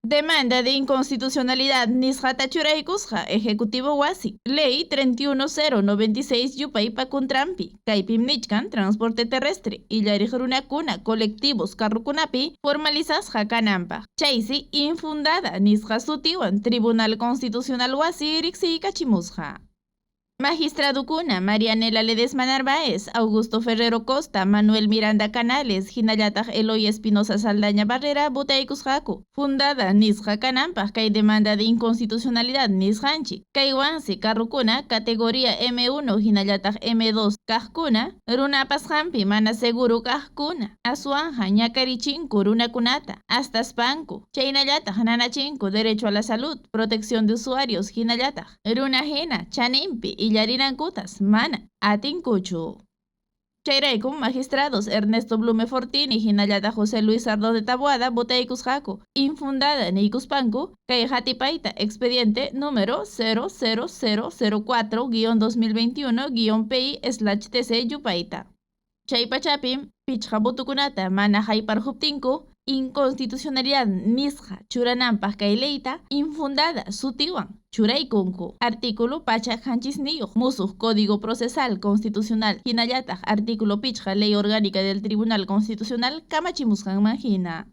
Demanda de inconstitucionalidad nisqata churaykusqa Ejecutivo wasi, Ley 31096 yupaypa kuntranpi, kaypim nichkan transporte terrestre, illariq runakuna colectivos carrokunapi formalizasqa kananpaq, chaysi infundada nisqa sutiwan Tribunal Constitucional wasi riqsiykachimusqa. Magistradukuna, Marianela Ledesma Narváez, Augusto Ferrero Costa, Manuel Miranda Canales, hinallataq Eloy Espinoza Saldaña Barrera votaykusqaku, fundada nisqa kananpaq kay demanda de inconstitucionalidad nisqanchik, kaywansi carrokuna categoría M1 hinallataq M2 kaqkuna, runa apasqanpi mana seguro kaqkuna, aswanqa ñakarichinku runakunata, astaspanku, chaynallataq nanachinku derecho a la salud, protección de usuarios hinallataq runa hina chaninpi illarinankutas mana atinkuchu. Chayraykum magistrados Ernesto Blume Fortini hinallataq José Luis Sardón de Taboada votaykusqaku, infundada niykuspanku kay hatipayta expediente número 00004-2021-PI/TC yupayta. Chay pachapim pichqa votokunata mana hayparquptinku inconstitucionalidad nisqa churananpaq kay leyta infundada sutiwan churaykunku. Artículo 109 musuq Código Procesal Constitucional hinallataq artículo pichqa Ley Orgánica del Tribunal Constitucional kamachimusqanman hina.